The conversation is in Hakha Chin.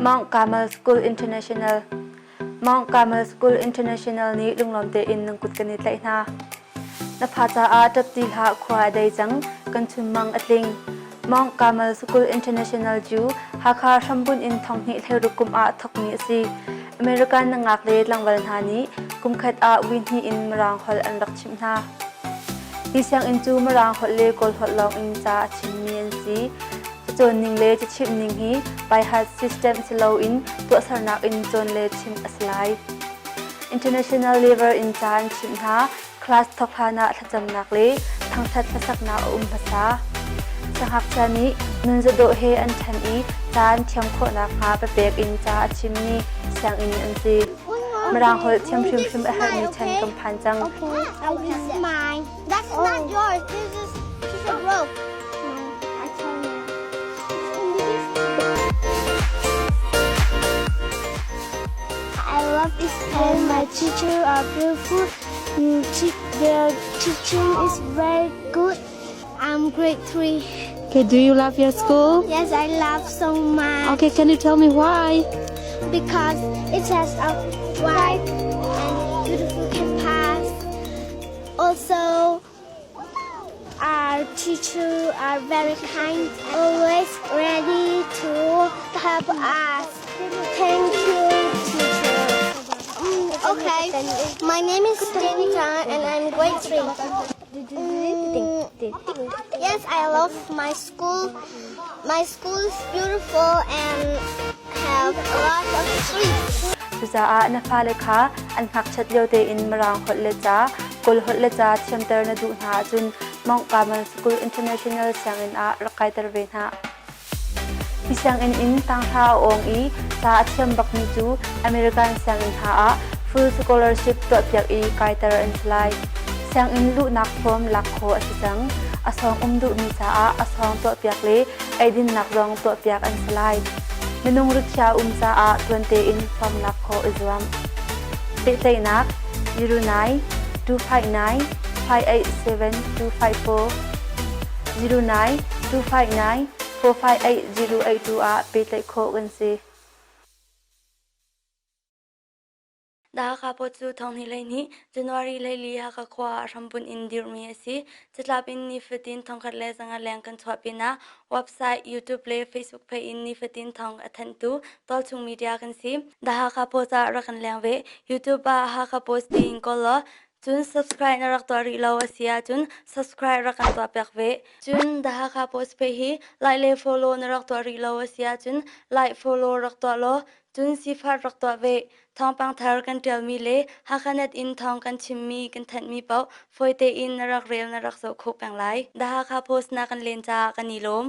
Mount Carmel School International Mount Carmel School International nih lunglawm tein nan kut kan i tlaih hna. Na fa caah ṭap ti hlah khua a dei cang, kan chunmang a tling. Mount Carmel School International cu Hakha hrambunh in thonghnih hleiruk kum ah thawkmi a si. American nangak le tlangval hna nih kumkhat ah vui hnih in Mirang holh an rak chimh hna. Hi sianginn cu Mirang holh le Kawl holh lawng in ca a chimmi an si. Cacawn ning le cachimh ning hi by-heart system si loin tuahsernak in cawn le chimh a si lai. International level in ca an chimh hna. Class thawk hlan ah thlacamnak le thangṭhat hlasaknak a um hmasa. Siangngakchia nih nunzadawh he an ṭhan i ca an thiam khawh nakhnga papek in ca a chimmi sianginn an si. Mirang holh thiam hrimhrim a herhmi chan kan phan cang. Okay, this is mine. That's not yours. This is piece of rope. I tell you. I love this and my teacher are beautiful. Their teaching is very good. I'm grade 3. Okay, do you love your school? Yes, I love so much. Okay, can you tell me why? Because it has a wide and beautiful campus. Also, our teachers are very kind, always ready to help us. Thank you, teacher. Okay, my name is Jenny Tan and I'm grade 3. Yes, I love my school. My school is beautiful and have a lot of trees. Cucaah na fale kha an ngakchiat lio tein Mirang holh le ca, Kawl holh le ca thiamter na duh hna ahcun Mount Carmel School International sianginn ah rak kaiter ve hna. Hi sianginn in tanghra a awng i ca a thiam bakmi cu American sianginn hna ah full scholarship tuahpiak i kaiter an si lai. Sianginn luhnak form lak khawh a si cang. A sawng um duhmi caah a sawng tuahpiak le eidinnak zong tuahpiak an si lai. Minung rikhiah um caah tuan tein form lak khawh i zuam. Pehtlaihnak 09 259 587 254 09 259 458 082 ah pehtlaih khawh kan si. Hakha Pawt cu thonghnih hleihnih January 14 Hakha khua ah hrambunh in dirhmi a si. Catlap in nifatin 1500 leng kan chuah pinah website, YouTube le Facebook page in nifatin thawng a thanhtu tualchung media kan si. The Hakha Post ah rak kan leng ve. YouTube ah Hakha Post tiin kawl law cun subscribe na rak tuah rih lo a si ahcun subscribe rak kan tuah piak ve. Cun The Hakha Post page hi like le follow na rak tuah rih lo a si ahcun like follow rak tuah law cun sifar rak tuah ve. Thawngpang thar kan ṭialmi le Hakhanet in thawng kan chimmi kan thanhmi paoh fawi tein na rak rel na rak zoh khawh peng lai. The Hakha Post na kan len caah kan i lawm.